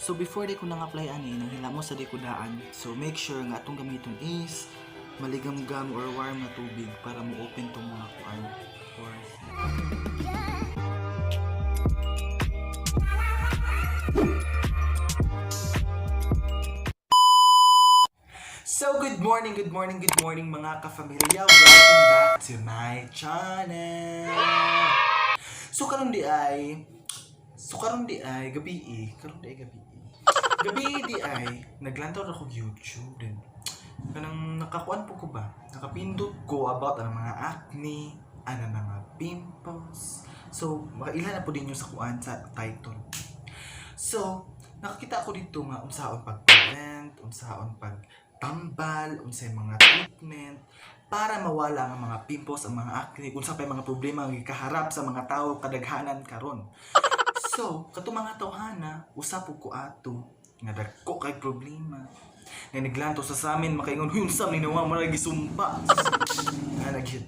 So before di ko nang apply ani, nang hilamos sa di ko daan. So make sure nga atong gamiton is maligamgam or warm na tubig para mo open tong mga kuan pores. So good morning, good morning, good morning, mga kafamilya. Welcome back to my channel. So karon di ay gabi eh. Karon di ay gabi eh. Gabi di ay naglantaw ra ko YouTube din. Kanang nakakuan po ko ba? Nakapindot ko about ang mga acne, ana mga pimples. So makaila na po din yung sa kuan sa title. So, nakakita ako dito nga unsaon pag-prevent, unsaon pagtambal, unsay mga treatment para mawala ang mga pimples, ang mga acne, unsa pa yung mga problema ang gikaharap sa mga tao kadaghanan karon. So, kato mga tawhana, usa po ko ato nga dagko kay problema. Nga niglanto sa amin makaingon, "Huy, unsa ni nawa mo lagi sumpa." Nga nagyud.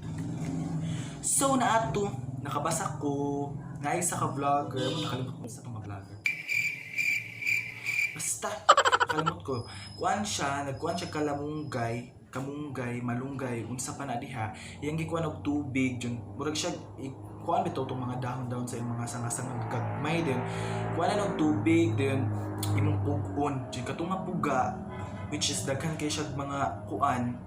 So naato, nakabasa ko nga isa ka vlogger, mo nakalimot ko sa mga vlogger. Basta, nakalimot ko. Kuan siya, nagkuan siya kalamunggay, kamunggay, malunggay, unsa pa na diha. Iyang gikuan og tubig, jud murag siya kuan bitaw tong mga dahon-dahon sa imong mga sanga-sanga gagmay din. Kuan na og tubig din imong pug-on. Jud katong nga puga, which is daghan kay siya mga kuan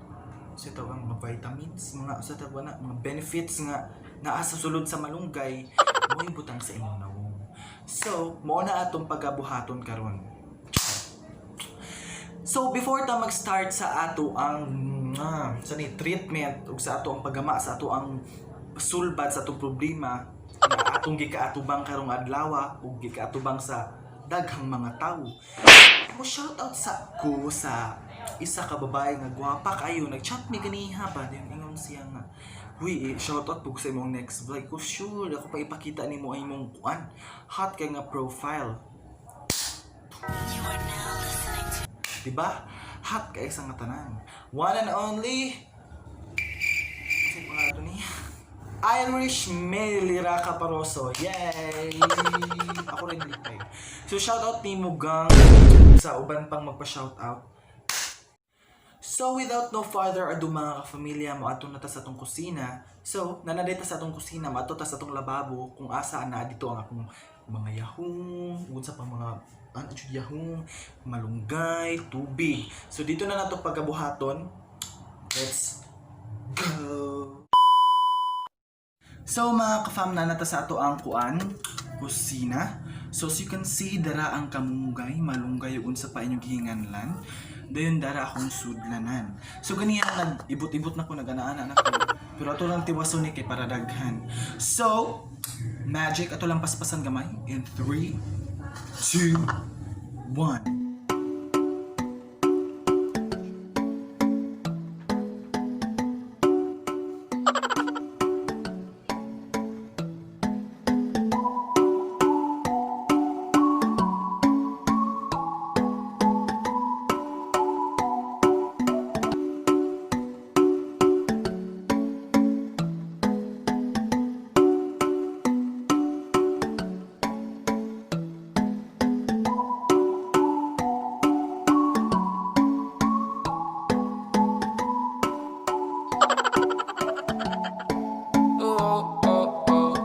sa tawag mga vitamins, mga sa tawag na mga benefits nga naa sa sulod sa malunggay, mo butang sa imong nawong. So, mao na atong pagabuhaton karon. So before ta mag-start sa ato ang sa ni treatment ug sa ato ang paggama sa ato ang sulbad sa atong problema nga atong gikaatubang karong adlaw ug gikaatubang sa daghang mga tawo. Mo shout out sa ko sa isa ka babae nga gwapa kayo, nag-chat mi ganiha ba din, ingon siya nga, "Huy, eh, shout out pug sa imong next vlog ko." Sure ako pa ipakita nimo ang imong kuan, hot kay nga profile. Diba? Hot kay sa nga tanan. One and only, kasi pangalan ni Irish Melira Caparoso. Yay! Ako rin lipay. So shout out ni Mugang sa uban pang magpa-shout out. So without no further ado, mga kapamilya, moadto na ta sa atong kusina. So, nanaday ta sa atong kusina, moadto ta sa atong lababo kung asa na dito ang akong mga yahong, unsa pang mga ano jud, yahong, malunggay, tubig. So dito na nato pagabuhaton. Let's go. So mga kafam, na nata sa ato ang kuan, kusina. So as you can see, dara ang kamunggay, malunggay ug unsa pa inyong gihinganlan. Dayon dara akong sudlanan. So ganiyan nag ibot-ibot na ko, nag-ana-ana na ko. Pero ato lang tiwason ni kay para daghan. So, magic, ato lang paspasan gamay in 3 2 1. Oh.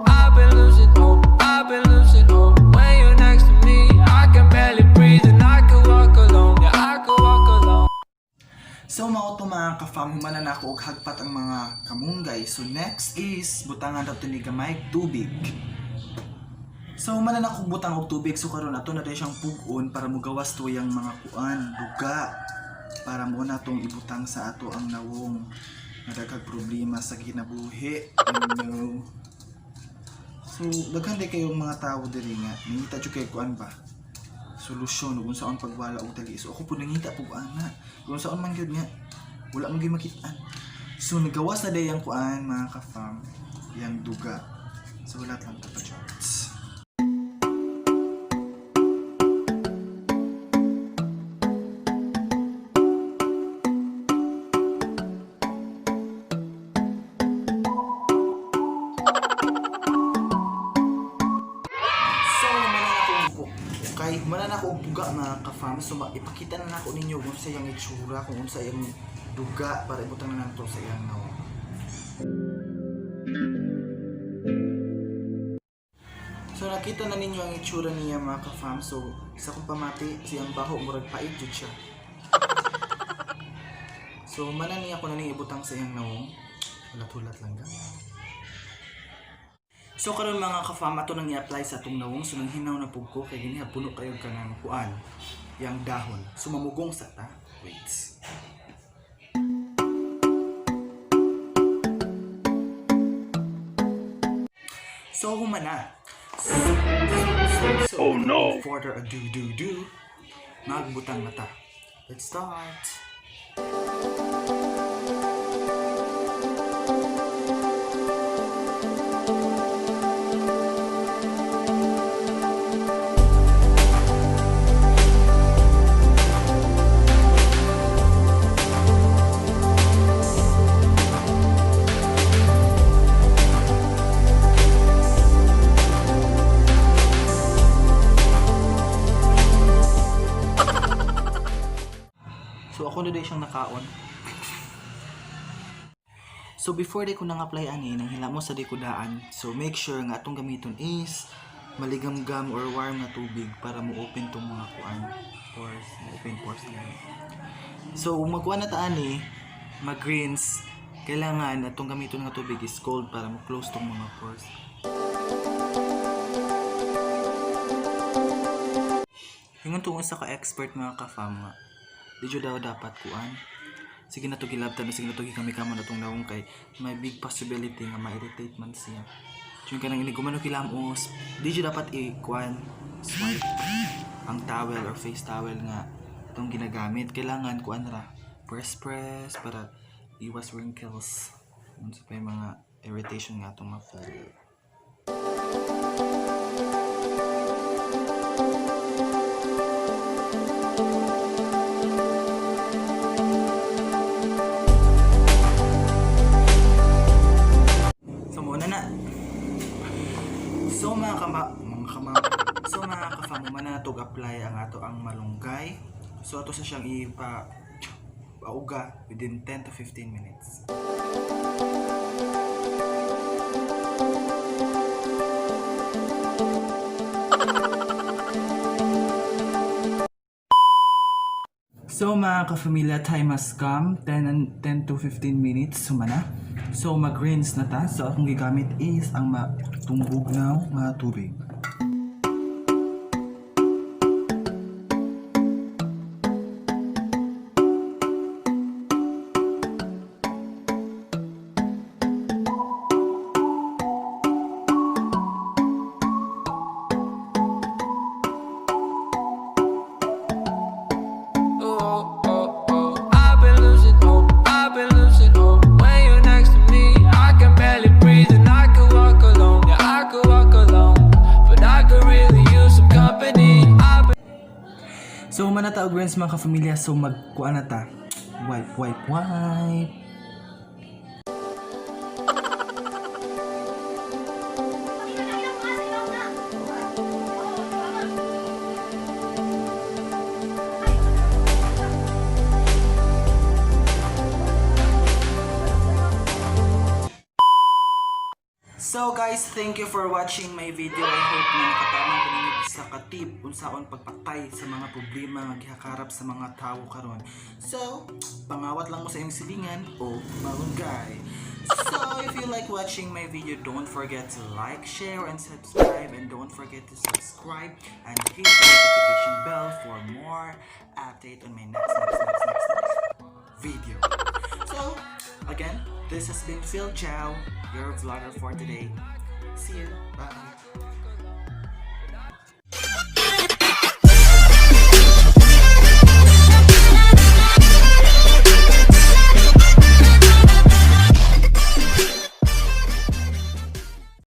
I've been losing hope. I've been losing hope. When you're next to me, I can barely breathe and I could walk alone. Yeah, I could walk alone. So mao to, mga kafam, human na nako og hagpat ang mga kamunggay. So next is butangan nato ni gamay tubig. So human na nako butang og tubig, so karon ato na siyang pug-on para mugawas to yang mga kuan, duga, para mo na tong ibutang sa ato ang nawong nga daghang problema sa kinabuhi. So daghan di kayong mga tao diri nga nangita jud kay kuan ba, solusyon ug unsaon pagwala og tali. So ako po nangita po ana. Kung unsaon man gyud nga wala man gyud makitaan. So nagawas na day ang kuan, mga kafam, yang duga. So wala lang ta pa charts. So, man na akong okay. Humana na ako og buga, mga ka-fam. So ipakita na nako ninyo kung unsa iyang itsura, kung unsa iyang duga para ibutang na nato sa iyang nawong. So nakita na ninyo ang itsura niya, mga ka-fam. So sa akong pamati, siyang baho murag pait jud siya. So mana niya ko na ning ibutang sa iyang nawong. Hulat-hulat lang ga. So karon, mga ka-fam, ato nang i-apply sa atong nawong. So nang hinaw na pug ko kay gini puno kayo kanang kuan yang dahon. So mamugong sa ta. Wait. So humana. So, oh no. Further ado do do, magbutang na ta. Let's start. So ako na din siyang nakaon. So before di ko nang apply ani, nang hilamo sa di ko daan. So make sure nga atong gamiton is maligamgam or warm na tubig para mo open tong mga kuan pores, mo open pores gani. So magkuan na ta ani, mag-rinse, kailangan atong gamiton nga tubig is cold para mo close tong mga pores. Ingon tungod sa ka-expert, mga ka-fam, nga di jud daw dapat kuan. Sige na to gilabtan, sige na to kami kamo na tong nawong kay may big possibility nga ma-irritate man siya. So yung kanang inig gumano kilamos, di jud dapat i-kuan swipe ang towel or face towel nga itong ginagamit. Kailangan kuan ra, press press para iwas wrinkles. Unsa pa yung mga irritation nga itong ma-feel. So muna na. So mga kama So mga ka-fam, man na natog apply ang ato ang malunggay. So ato sa siyang ipa pauga within 10 to 15 minutes. So mga ka-familia, time has come. 10, and 10 to 15 minutes sumana. So mag-rinse na ta. So akong gigamit is ang matumbugnaw nga tubig. Oh. I've been losing hope. I've been losing hope. When you're next to me, I can barely breathe and I could walk alone. Yeah, I could walk alone, but I could really use some company. I've been So man na ta og rinse, mga ka-familia. So magkuan na ta. Wipe, wipe, wipe. So guys, thank you for watching my video. I hope na nakatabang ko ninyo sa ka-tip unsaon pagpatay sa mga problema nga gihakarap sa mga tawo karon. So, pangawat lang mo sa iyong silingan o malunggay. So, if you like watching my video, don't forget to like, share, and subscribe. And don't forget to subscribe and hit the notification bell for more update on my next, next, next, next, next video. So, again, this has been Phil Chow, your vlogger for today. See you. Bye.